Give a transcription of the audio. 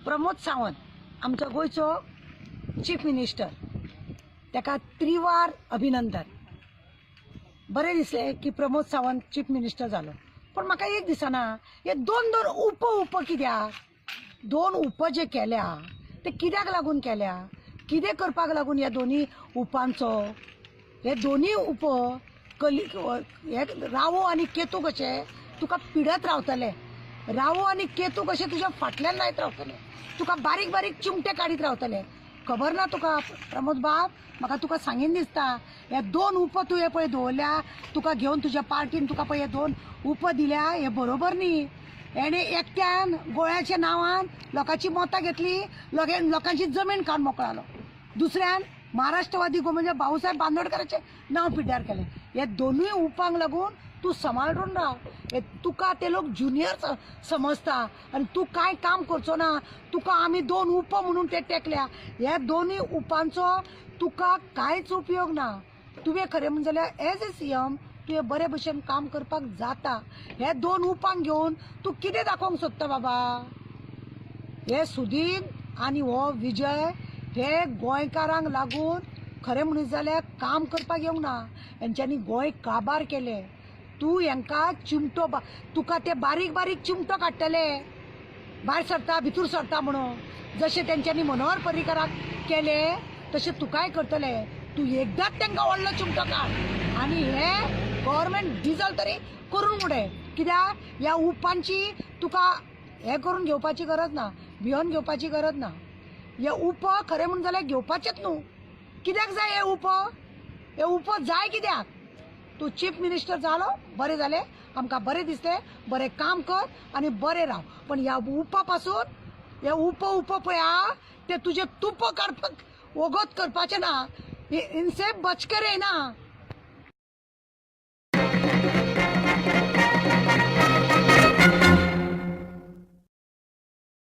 प्रमोद सावंत आमचो गोंयचो chief minister, ताका त्रिवार अभिनंदन. बरें दिसलें की प्रमोद सावंत चीफ मिनिस्टर जालो, पूण म्हाका एक दिसना, हे दोन दोन उप उप कित्याक? दोन उप जे केल्या ते कित्याक लागून केल्या? कितें करपाक लागून ह्या दोनी उपांचो? हे दोनी उप कली हे रावो आनी केतू कशे तुका पिडत रावतले, रावो आनी केतू कशे तुज्या फाटल्यान लायत रावतले, तुका बारीक बारीक चिमटे काडीत रावतले. खबर ना तुका प्रमोद बाब, म्हाका तुका सांगीन दिसता, हे दोन उप तुवें पळय दवरल्या, तुका घेवन तुज्या पार्टीन तुका पळय हे दोन उप दिल्या, हे बरोबर न्ही. हेणे एकट्यान गोळ्याच्या नांवान लोकांची मतां घेतली, लोकांची जमीन खावन मोकळालो. दुसऱ्यान महाराष्ट्रवादी गो म्हणजे भाऊसाहेब बांदोडकराचें नांव पिड्ड्यार केलें. हे दोनूय उपांक लागून तूं सांबाळून राव. हे तुका ते लोक ज्युनियर समजता आनी तूं कांय काम करचो ना, तुका आमी दोन उप म्हणून ते टेकल्या. ह्या दोनूय उपांचो तुका कांयच उपयोग ना. तुवें खरें म्हणून जाल्यार एज ए सीएम तुवें बरे भशेन काम करपाक जाता. हे दोन उपांक घेवन तूं कितें दाखोवंक सोदता बाबा? हे सुदीन आनी हो विजय हे गोंयकारांक लागून खरें म्हणीत जाल्यार काम करपाक येवंक ना. हेंच्यांनी गोंय काबार केलें. तूं हेंकां चिमटो तुका ते बारीक बारीक चिमटो काडटले, भायर सरता भितर सरता म्हणून. जशें तेंच्यांनी मनोहर पर्रीकराक केलें तशें तुकाय करतले. तूं एकदांच तेंकां व्हडलो चिमटो काड आनी हे गव्हर्मेंट डिजल तरी करून उडय. कित्याक ह्या उपांची तुका हें करून घेवपाची गरज ना, भियोन घेवपाची गरज ना. हे उप खरें म्हणून जाल्यार घेवपाचेच न्हू. कित्याक जाय हे उप? हे उप जाय कित्याक? तूं चीफ मिनिस्टर जालो, बरें जालें, आमकां बरें दिसलें, बरें काम कर आनी बरें राव. पण ह्या उपा पासून, हे उप उप पळय आहा ते तुजें तुप काडपाक वगत करपाचें ना. इनसे बचके रे ना.